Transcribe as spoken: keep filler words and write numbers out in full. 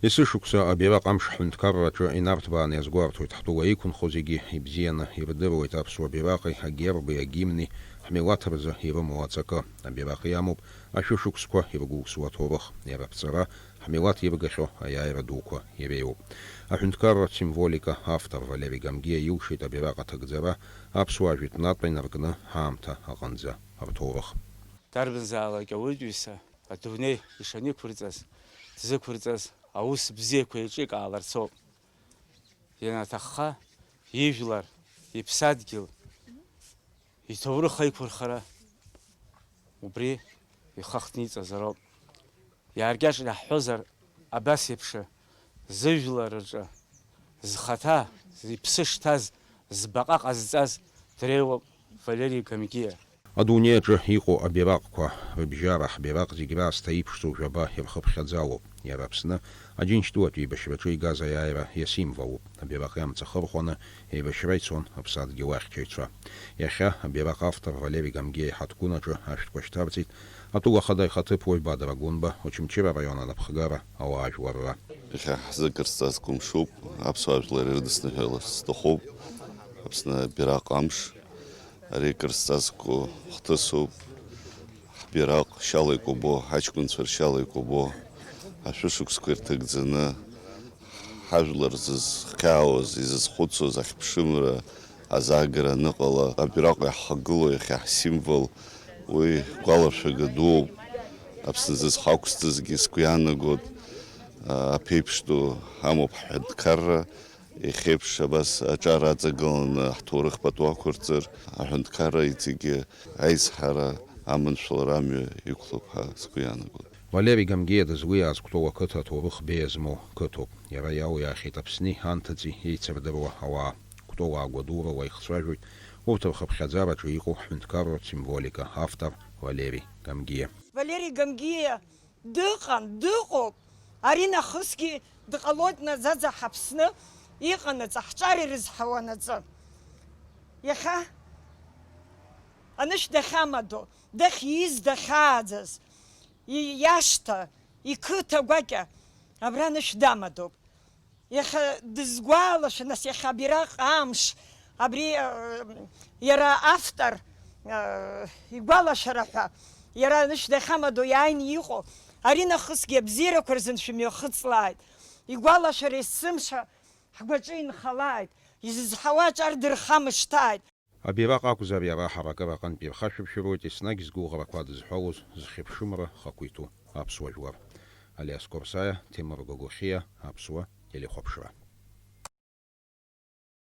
Есышықәса абираҟ амш ҳҳәынҭқарраҿы инарҭбааны иазгәарҭоит, ҳтәыла иқәынхо зегьы ибзианы ирдыруеит аԥсуа бираҟи агерби агимни ҳмилаҭ рзы ирымоу аҵакы. Абираҟ иамоуп ашәышықәсқәа иргәылсуа аҭоурых, иара аԥҵара, ҳмилаҭ иргахьоу аиааира дуқәа иреиуоуп. Аҳәынҭқарратә символика автор Валери Гамгиа илшеит абираҟ аҭагӡара аԥсуаа жәытәнатә инаркны ҳаамҭа аҟынӡа рҭоурых. Дарбанзаалак ауаҩытәыҩса адунеи ишаниқәырҵаз, дзықәырҵаз аус бзиақәа еиҿикааларц ауп. Ианаҭахха, ижәлар, иԥсадгьыл, иҭоурых аиқәырхара убри ихахҭниҵазароуп. Иааркьаҿны ҳҳәозар, абас еиԥш зыжәлар рҿы зхаҭа, иԥсы шҭаз, збаҟа ҟазҵаз дреиуоуп Валери Гамгиа. Адунеи аҿы иҟоу абираҟқәа рыбжьара ҳбираҟ зегь раасҭа иԥшӡоу жәаба ирхыԥхьаӡалоуп. Иара Аԥсны Аџьынџьтәылатә еибашьраҿы игаз аиааира иасимволуп. Абираҟ иамҵахырхәаны еибашьра ицон аԥсадгьыл ахьчаҩцәа. Иахьа абираҟ автор Валери Гамгиа иҳаҭгәын аҿы ашәҭқәа шьҭарҵеит атәыла ахада ихаҭыԥуаҩ Бадра Гәынба, Очамчыра араион анапхгара, ауаажәларра. Иахьа ҳзы Кырсҵазкуа мшуп, аԥсуаа жәлар ирыдысныҳәаларц сҭахуп. Аԥсны абираҟ амш, ари Кырсҵазкуа хҭысуп. Ҳбираҟ шьала икәабо, ҳаҷкәынцәа ршьала икәабо, ашәышықәсқәа ирҭагӡаны, ҳажәлар зызхьаауаз, изызхәыцуаз ахьԥшымра азаагара аныҟала, абираҟ иаҳхагылоу иахьа ҳсимвол, уи гәалашәага дууп. Аԥсны зызҳақәсҵазгьы сгәы иаанагоит, аԥеиԥш ду ҳамоуп ҳҳәынҭқарра. Иахьеиԥш абас аҿар аҵагыланы ҳҭоурых пату ақәырҵар, аҳәынҭқарра иҵегьы аизҳара аманшәалара амҩа иқәлоуп ҳәа сгәы иаанагоит. Валери Гамгиа дызлиааз Кәтол ақыҭа аҭоурых беиа змоу қыҭоуп. Иара иалиаахьеит Аԥсни анҭыҵи еицырдыруа ауаа. Кәтолаа гәадурала ихцәажәоит урҭ рхыԥхьаӡараҿы иҟоу ҳҳәынҭқарратә символика автор Валери Гамгиа. Валери Гамгиа дыҟан, дыҟоуп. Ари нахысгьы дҟалоит наӡаӡа ҳаԥсны иҟанаҵ, ҳҿар ирызҳауанаҵы. Иахьа анышә дахьамадоу, дахьиз, дахьааӡаз, и-, иашҭа, иқыҭа гәакьа абра анышә дамадоуп. Иахьа дызгәалашәа, нас, иахьа абираҟ амш, абри, э, иара автор, э, игәалашәара ҳәа, иара анышә дахьамадоу иааины иҟоу, ари нахысгьы абзиарақәа рзын шәымҩахыҵлааит. Игәалашәара есымша ҳгәаҿы инхалааит, изызҳауа аҿар дырхамышҭааит. Абираҟ акәзар, иара ҳаракыра аҟынтә ирхашәыршәыруеит еснагь згәыӷрақәа адызҳәалоз зхьыԥшымра хақәиҭу аԥсуа жәлар. Алиас Қорсаиа, Ҭемыр Гогохиа, Аԥсуа телехәаԥшра.